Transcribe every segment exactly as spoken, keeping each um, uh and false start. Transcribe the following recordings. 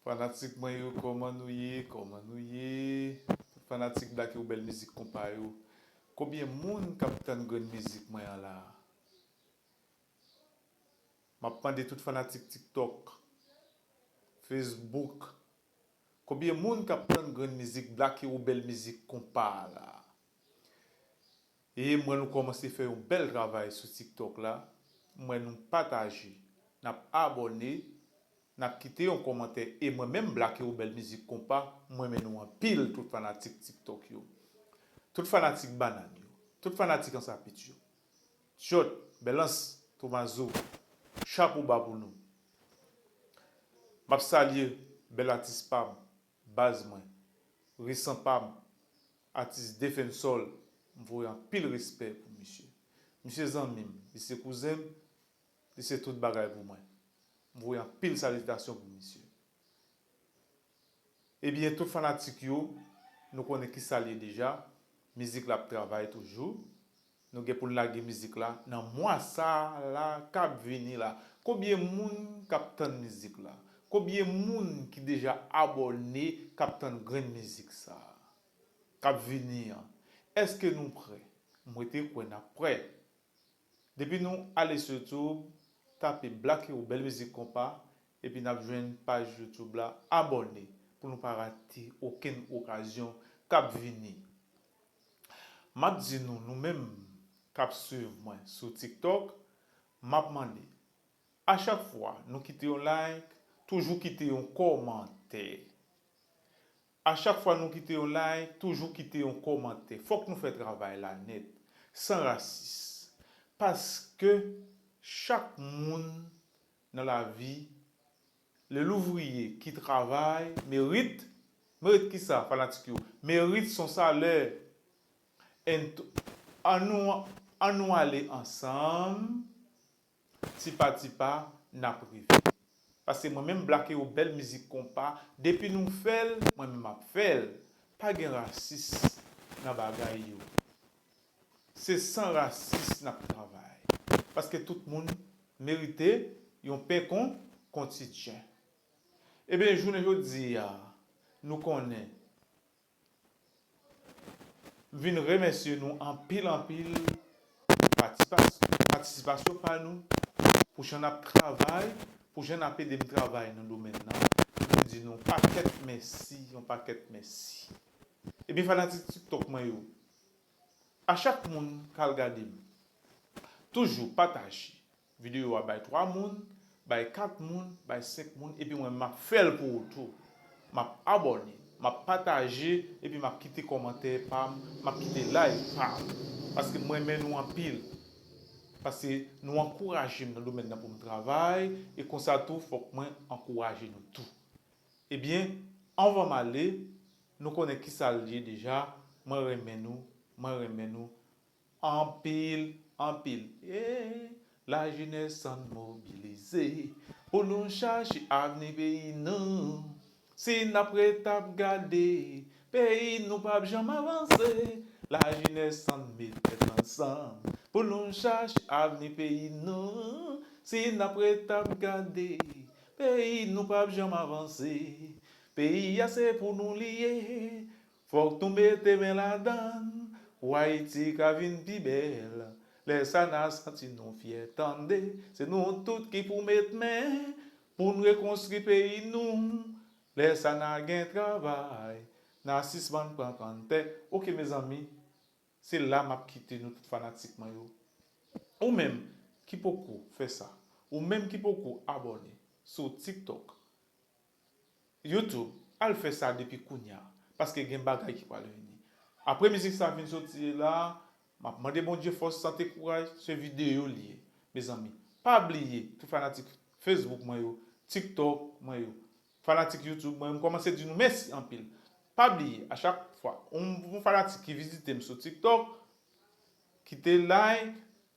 Fanatik mwen yo, kòman nou ye? Kòman nou ye? Tout fanatik Black Rebel Mizik Konpa yo, konbyen moun k ap tann grenn mizik mwen an la? M ap mande tout fanatik TikTok, Facebook, konbyen moun k ap tann grenn mizik Black Rebel Mizik Konpa a la? E m wè nou kòmanse fè yon bèl travay sou TikTok la. M wè nou pataje, n ap abòne, n ap kite yon kòmantè. E mwen menm, Black Rebel Mizik Konpa, m renmen nou anpil, tout fanatik TikTok yo, tout fanatik Banann yo, tout fanatik Ansapit yo. Tchòt, Bèlans, Tomazo, chapo ba pou nou. M ap salye bèl atis pa m, baz mwen, resan pa m, atis Defensol, m voye anpil respè pou misye. Misye zanmi m, li se kouzen m, li se tout bagay pou mwen. M voye anpil salitasyon pou misye. Ebyen, tout fanatik yo, nou konnen kisa l ye deja. Mizik la ap travay toujou. Nou gen pou n lage mizik la nan mwa sa a la k ap vini la. Konbyen moun k ap tann mizik la? Konbyen moun ki deja abòne k ap tann grenn mizik sa a k ap vini an? Èske nou prè? M rete kwè n ap prè. Depi nou ale sou YouTube, tape Black Rebel Mizik Konpa, epi n ap jwenn paj YouTube la, abòne pou nou pa rate okenn okazyon k ap vini. M ap di nou, nou menm k ap swiv mwen sou TikTok, m ap mande, a chak fwa nou kite yon like, toujou kite yon kòmantè. A chak fwa nou kite yon like, toujou kite yon kòmantè. Fòk nou fè travay la nèt, san rasis. Paske chak moun nan lavi, le louvriye ki travay merit, merit kisa, fanatik yo? Merit son salè. And, annou, annou ale ansanm. Tipa tipa, n ap rive. Paske mwen menm, Black Rebel Mizik Konpa, depi nou fè l, mwen menm m ap fè l. Pa gen rasis nan bagay yo. Se san rasis n ap travay. Paske tout moun merite yon pen kon, kontidyen. Ebyen, jounen jodi a, nou konnen M vin remèsye nou anpil, anpil pou patipas-, patisipasyon pa nou, pou jan n ap travay, pou jan n ap ede m travay nan domèn nan. M vin di nou yon pakèt mèsi, yon pakèt mèsi. Ebyen, fanatik TikTok mwen yo, a chak moun k al gade m, toujou pataje videyo a bay twa moun, bay kat moun, bay senk moun, epi mwen, m ap fè l pou ou tou. M ap abòne, m ap pataje, epi m ap kite kòmantè pa m, m ap kite like pa m. Paske m renmen nou anpil. Paske nou ankouraje m nan domèn nan pou m travay, e konsa tou, fòk mwen ankouraje nou tou. Ebyen, anvan m ale, nou konnen kisa l ye deja, mwen renmen nou, mwen renmen nou, anpil, anpil. Eh, lajenès ann mobilize pou nou chache avni peyi nou. Si n ap ret ap gade, peyi nou p ap janm avanse. Lajenès ann met tèt ansanm pou nou chache avni peyi nou. Si n ap ret ap gade, peyi nou p ap janm avanse. Peyi a se pou nou li ye. Fòk nou mete men ladan l pou Ayiti ka vin pi bèl. Lè sa n a santi nou fyè, tande. Se nou tout ki pou met men pou n rekonstwi peyi nou. Lè sa n a gen travay, n a sispann pran kanntè. Oke, mezanmi, se la m ap kite nou tout fanatik mwen yo. Ou menm ki poko fè sa, ou menm ki poko abòne sou TikTok, YouTube, al fè sa depi kounye a, paske gen bagay ki pral vini. Apre mizik sa fin soti la, m ap mande Bondye fòs, sante, kouraj, se videyo li ye. Mezanmi, pa bliye, tout fanatik Facebook mwen yo, TikTok mwen yo, fanatik YouTube mwen yo, m kòmanse di nou mèsi anpil. Pa bliye, a chak fwa, yon, yon fanatik ki vizite m sou TikTok, kite like,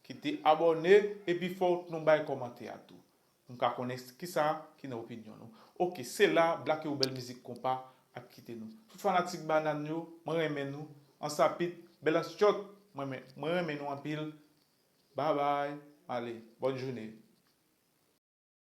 kite abòne, epi fòk nou bay kòmantè a tou. Pou m ka konnen kisa ki nan opinyon nou. Oke, se la Black Rebel Mizik Konpa ap kite nou. Tout fanatik Banann yo, mwen renmen nou. Ansapit, Bèlans Tchòt, mwen, mwen renmen nou anpil. Babay, ale, bòn jounen.